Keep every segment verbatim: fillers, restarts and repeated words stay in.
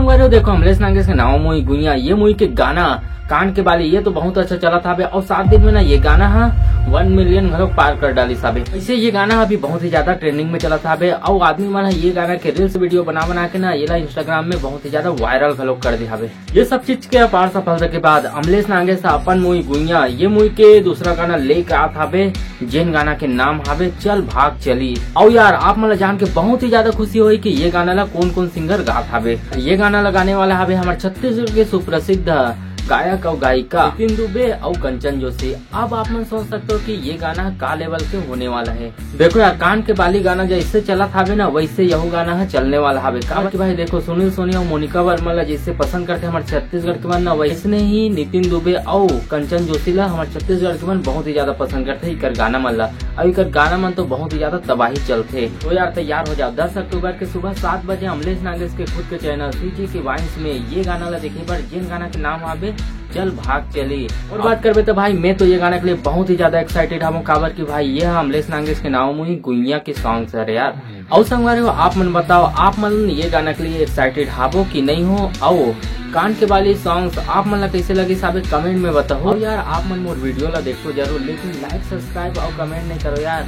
अरे देखो, अमलेश नागेश के नाव मुई गुइया, ये मुई के गाना कान के बाली, ये तो बहुत अच्छा चलत हावे। और सात दिन में ना ये गाना हा वन मिलियन घलो पार कर डालिस हावे। ऐसे ये गाना अभी बहुत ही ज्यादा ट्रेंडिंग में चलत हावे। और आदमी मन हा ये गाना के रील्स वीडियो बना बना के ना येला इंस्टाग्राम में बहुत ही ज्यादा वायरल घलो कर दे हावे। ये सब चीज के अपार सफलता के बाद अमलेश नागेश हा अपन मुई गुइया, ये मुई के दूसरा गाना लेके आत हावे, जेन गाना के नाम हावे चल भाग चली। और यार, आप मन ला जान के बहुत ही ज्यादा खुशी होई कि ये गाना ला कौन कौन सिंगर गात हावे। ये गाना ला गाने वाला हावे हमर छत्तीसगढ़ के सुप्रसिद्ध गायक और गायिका नितिन दुबे और कंचन जोशी। अब आप मन सोच सकते हो कि ये गाना का लेवल के होने वाला है। देखो यार, कान के बाली गाना जैसे चलत हावे ना, वैसे यहू गाना हा चलने वाला हावे। काबर कि भाई देखो, सुनील सोनी और मोनिका वर्मा ला जैसे पसंद करथे हमर छत्तीसगढ़ के मन ना, वैसने ही नितिन दुबे और कंचन जोशी ला हमर छत्तीसगढ़ के मन बहुत ही ज्यादा पसंद करथे इकर गाना मन ला। और इकर गाना मन तो बहुत ही ज्यादा तबाही चलथे। तो यार, तैयार हो जाओ, दस अक्टूबर के सुबह सात बजे अमलेश नागेश के खुद के चैनल सीजी के वाइन्स में ये गाना ला देखे बर, जेन गाना के नाम हावे चल भाग चली। और बात करबे तो भाई, मैं तो ये गाना के लिए बहुत ही ज्यादा एक्साइटेड हूँ, काबर कि भाई ये हा अमलेश नागेश के नाव मुई गुइया के सॉन्ग्स हरे यार। और संगवारी हो, आप मन बताओ, आप मन ये गाना के लिए एक्साइटेड हावो कि नहीं हो? और कान के बाली सॉन्ग्स आप मन ला कैसे लगिस हावे, कमेंट में बताओ। और यार, आप मन मोर वीडियो ला देखो जरूर, लेकिन लाइक, सब्सक्राइब और कमेंट नहीं करो यार।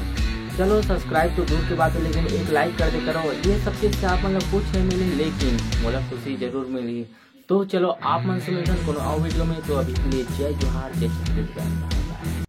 चलो, सब्सक्राइब तो दूर के बात है, लेकिन एक लाइक कर दे करो। ये सब चीज से आप मन ला कुछ नहीं मिले, लेकिन मोला खुशी जरूर मिली। तो चलो, आप मन से मिलथन कोनो और वीडियो में। तो अभी के लिए जय जोहार, जय छत्तीसगढ़।